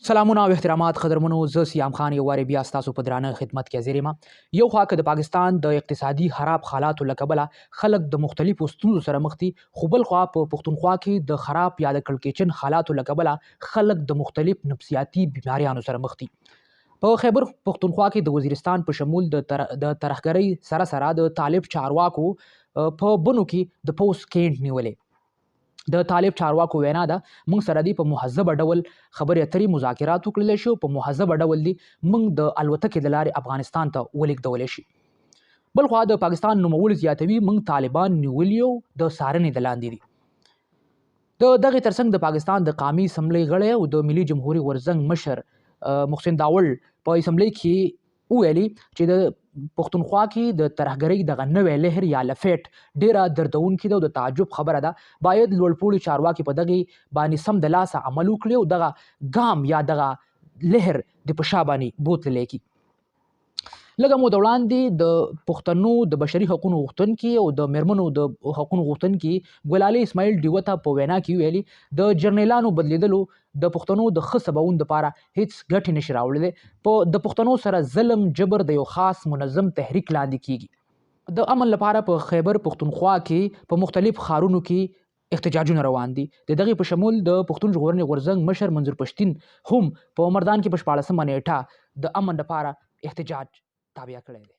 سلامونه او احترامات قدرمنو، زه سیام خان یو وارې بیا ستاسو په درانه خدمت کې حاضر یم. یو خوا که د پاکستان د اقتصادي خراب حالاتو له کبله خلک د مختلفو ستونزو سره مخ دي، خو بل خوا په پښتونخوا کې د خراب یا د کړکېچن حالاتو له کبله خلک د مختلف نفسیاتي بیماریانو سره مخ دي. په خیبر پښتونخوا کې د وزیرستان په شمول د ترهګرۍ سره سره د طالب چارواکو په بنو کې د پوځ کینټ نیولی. د طالب چارواکو وینا ده، موږ سره دی په مهذبه ډول خبرې اترې مذاکرات وکړل شي او په مهذبه ډول دی موږ د الوتکې د لارې افغانستان ته ولېږدول شي. بلخوا د پاکستان نوموړي زیاتوي، موږ طالبان نیولي او د څارنې د لاندې دي. د دغې ترڅنګ د پاکستان د قامي اسمبلۍ غړی او د ملي جمهوري غورځنګ مشر محسن داوړ په اسمبلۍ کې وویلي چې د پښتونخوا کې د ترهګرۍ دغه نوې لهر یا لفیټ ډیره دردونکې ده او د تعجب خبره ده، باید لوړپوړي چارواکي په دغې باندې سم د لاسه عمل وکړي او دغه ګام یا دغه لهر د په شا باندې بوتللی کړي. لږه موده وړاندې د پښتنو د بشري حقونو غوښتونکي او د میرمنو د حقونو غوښتونکي ګلالۍ اسماعیل ډیوه ته په وینا کې ویلي، د جرنیلانو بدلیدلو د پښتنو د ښه سباوون دپاره هیڅ ګټې نشي راوړلی. په د پښتنو سره ظلم جبر د یو خاص منظم تحریک لاندې کیږي. د امن لپاره په خیبر پښتونخوا کې په مختلف ښارونو کې احتجاجونه روان دي. د دغې په شمول د پښتون ژغورنې غورځنګ مشر منظور پښتین هم په مردان کې په 16مه نیټه د امن لپاره احتجاج تابیا کړی دی.